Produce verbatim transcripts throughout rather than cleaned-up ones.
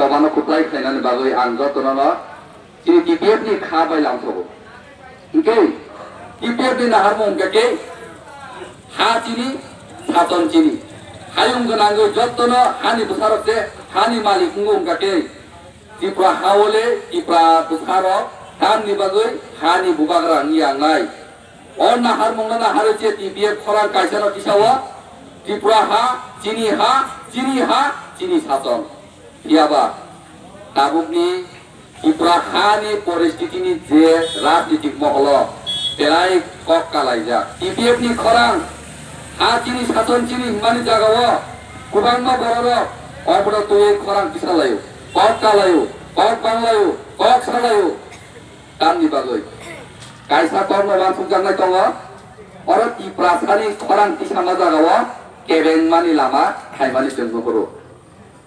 Mano kwplai khlainani bagwi ang jotono no chini T P F ni kha bai lamsogo. Hinkhe T P F ni naharmung hwnkha khe ha chini, sason chini. Hayung gwnangwi jotono hani bwsarok se hani malik wngo hwnkha khe Tripura ha o le Tripura bwsarok tamni bagwi hani bubagra wngya wngnai. O naharmungno naharwi se T P F khorang kaisano tisao Tripura ha, chini ha, chini ha, chini sason. Phiyaba tabukni Tripura hani poristitini je rajnitik moholo belai kok kalaijak. T P F ni khorang ha chini sason chini hwnmani jagao kwbangma bororok obono twiwi khorang tisalaio, kok kalaio, kok banglaio, kok salaio. Tamni bagwi kaisa kokno uansukjaknai tongo, oro Tiprasani khorang tisama jagao kebengmani lama khaimani chwng nuhuru.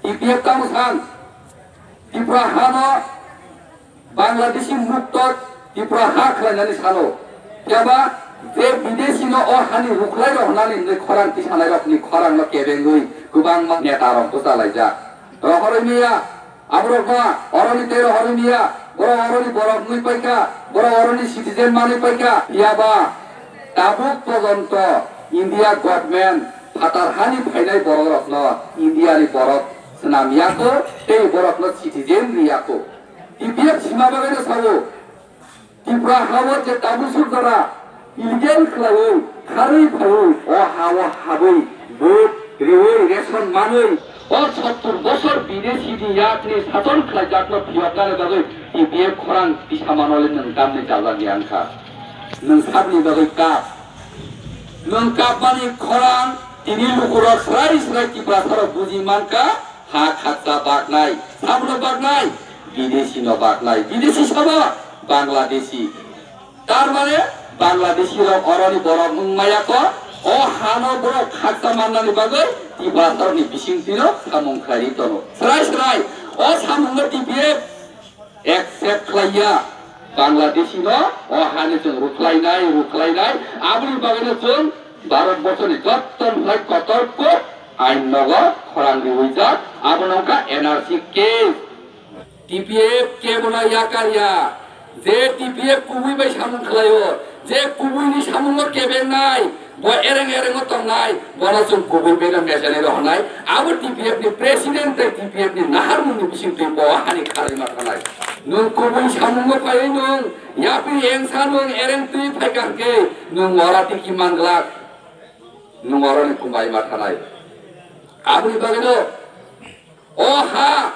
T P F tamo san, Tripura hano Bangladeshi mukto Tripura ha khlainani sano. Phiya ba je bidesi no o hani rukhlai rok hwnani hwnwi khorang tisanai rokni khorang no kebengwi kwbangma neta rok bwchalaijak. Rohorwi miya, aborok no oroni tei rohorwi miya, borok oroni borok wngwi paikha, borok oroni citizen manwi paikha. Phiya ba tabuk pojonto India government phatar hani phainai borok rok no India ni borok swnam yako tei borok no citizen ri yako. T P F sima bagwi no sao, Tripura ha-o je tabuk suk jora illegal khlaiwi, kharwi phaiwi, o ha-o habwi, vote riwi, ration manwi, o sottur bosor bidesi ni yakni sason khlaijakno phiyoknani bagwi T P F khorang tisamano le nwng tamni chalak ya wngkha. Nwng sabni bagwi kap. Nwng kapmani khorang tini lukurok srai srai Tiprasarok buji mankha, ha khaksa baknai, sabno baknai, bidesi no baknai, bidesi sabo Bangladeshi. Tar mane Bangladeshi rok oroni borok wng maya kho, o hano borok khaksa mannani bagwi Tiprasarokni bisingtwino samung khlai ri tono. Srai srai o samungno T P F accept khlaiya Bangladeshi no o hani chwng rukhlainai, rukhlainai, aboni bagwino chwng Bharat borsoni jotto hai kotor kok ain nogo khorang riwijak, abo wngkha N R C case. T P F kebono yakar ya, je T P F kubui bai samung khlaio, je kubui ni samungo kebengnai, bo ereng erengo tongnai, bono chwng kubui bai no mechani rohornai, abo T P F ni president tei T P F ni naharmung ni bisingtwi bo hani kharwi ma thanai. Nwng kubui samungo phaiwi nwng yapri engsa nwng ereng twi phaikha hwnkhe nwng ora tiki manglak, nwng oroni kumbai ma thanai. Aboni bagwino o ha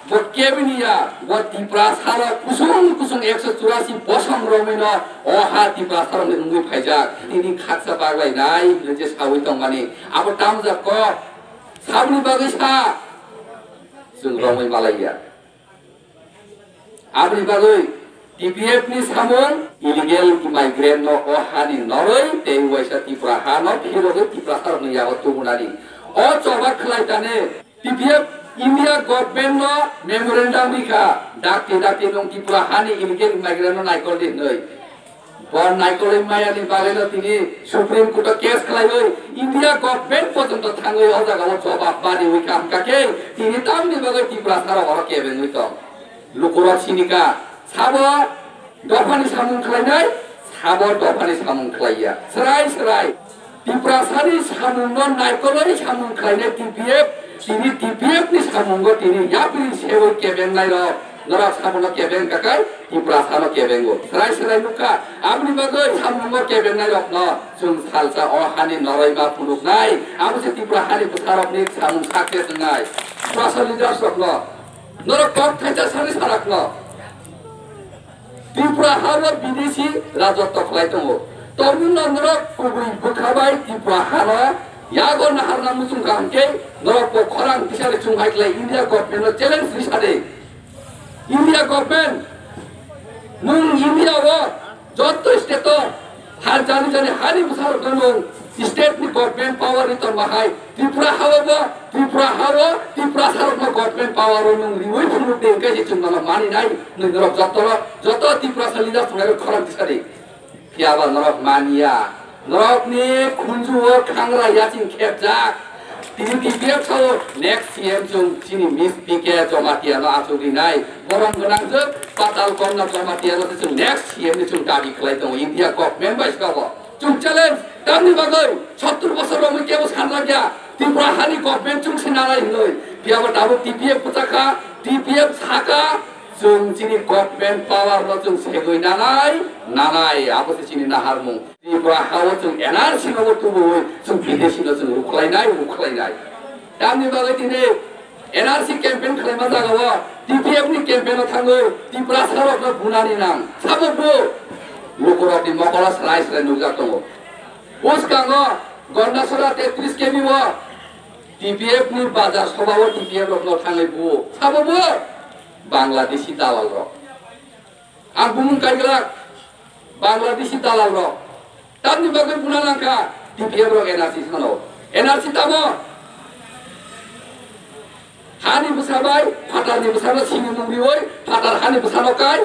bo kebini ya, bo Tiprasarok kusung kusung ekso churasi bosong romwino o ha Tiprasarokni wngwi phaijak. Tini khaksa baglainai hwnwi je sawi tongmani abo tamjak kok. Saboni bagwi sa chwng romwi malaiya. Aboni bagwi T P F ni samung illegal immigrant no o hani norwi tei waisa Tripura ha no phirogwi Tiprasarokni yago tubunani o choba khlai tani. T P F India government no memorandum rikha, dakti dakti nwng Tripura hani illegal immigrant no naikol di hwnwi. Bo naikolwi mayani bagwino tini Supreme Court o case khlaiwi India government porjonto thangwi o jagao jobab bariwi kam kakhe tini tamni bagwi Tiprasarok oro kebengwi tong. Lukurok sinikha, sabo dophani samung khlainai, sabo dophani samung khlaiya. Srai srai. Tiprasani samungno naikolwi samung khlainai T P F, tini T P F ni samungo tini yapri sewi kebengnai rok, norok sabono kebeng kakai Tiprasano kebengo. Srai srai nukha, aboni bagwi samungo kebengnai rokno chwng salsa o hani noroi ma phunuknai, abo se Tripura hani bwsarokni samung success wngnai. Tiprasa leaders rokno norok kok thaisa sani sarakno. Tripura hao bidesi rajotto khlai tongo. Tongmungno norok kubui bwkha bai Tripura hano yago naharna muchung kaham khe norok bo khorang tisari chunghai khlai India government no challenge risa de. India government, nwng India o jotto state o ha jani jani hani bwsarok no nwng state ni government power ni tongma hai Tripura hao bo, Tripura hao, Tiprasarokno government power o nwng riwi phunuk de hwnkhe se chwng nono maninai, nwng norok joto, joto Tiprasa leader thwngnai rok khorang tisari. Phiya ba norok manya, norokni khunju o khangra yaching khepjak. T T P F sao next C M chwng chini Miss P K Jamatia no achuk rinai. Borom gwnang jwk Patal Kanya Jamatia no chwng next C M ni chwng dabi khlai tongo India government bai sabo. Chwng challenge, tamni bagwi sottur bosor romwi kebo sanlakya. Tripura hani government chwng sinalai hinwi. Phiya bo tabuk T P F bwchakha, T P F saka, chwng chini government power no chwng segwi nanai, nanai, abo se chini naharmung. Tripura hao chwng N R C no bo tubuwi chwng bidesi no chwng rukhlainai, rukhlainai. Tamni bagwi tini N R C campaign khlaima jagao T P F ni campaign o thangwi Tiprasa rokno bunani nang. Sabo bo lukurokni mokolo slai slai nukjak tongo. Bwskango Gondasora tetris K B o T P F ni bazar sobao T P F rokno thangwi buo. Sabo bo Bangladeshi dalal rok. Ang bumung kaiglak Bangladeshi dalal rok. Tamni bagwi buna langkha T P F rok N R C sano. N R C tamo? Hani bwsa bai phatarni bwsano sini mung riwi phatar hani bwsano kai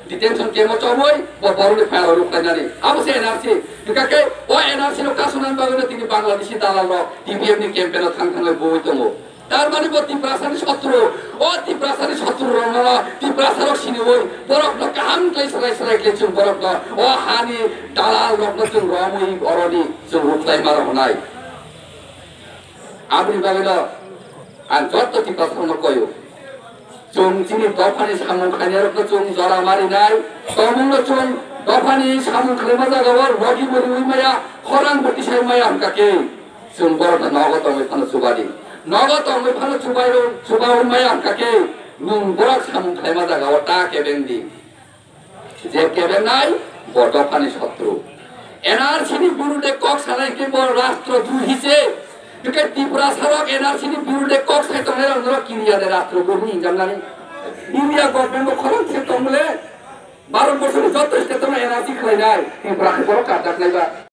detention camp o chobwi bo borokni file rok khlainani. Abo se N R C. Hingkha khe o N R C no kasunani bagwi no tini Bangladeshi dalal rok T P F ni campaign o thang thanglai bui tongo. Tar mani bo Tiprasani sotru, o Tiprasani sotru rokno Tiprasa rok siniwi borokno kaham khlai swrai swrai khlai chwng borokno o hani dalal rokno chwng romwi oroni chwng rukhlai ma rwnai. Aboni bagwino ang jotto Tiprasa rokno koyo. Chwng chini dophani samung khainai rokno chwng jora marinai, tongmungno chwng dophani samung khlaima jagao rogi moriwi maya, khorang bo tisai maya hwnkha khe. Chwng borokno nogo tongwi phano chubadi. Nogo tongwi phano chubai rw-, chubaui maya hwnkha khe nwng borok samung khlaima jagao ta kebeng di. Je kebengnai bo dophani sotru. N R C ni birude kok sanai khe bo rastro drohi se. Hwnkhe Tiprasa rok N R C ni birude kok sai tongnai rok norok kiriya de rastro drohi hinjamnani. India government bo khorang se tongmole. Baro bosor jotto state no N R C khlainai. Tipra khe borok karjaknai ba.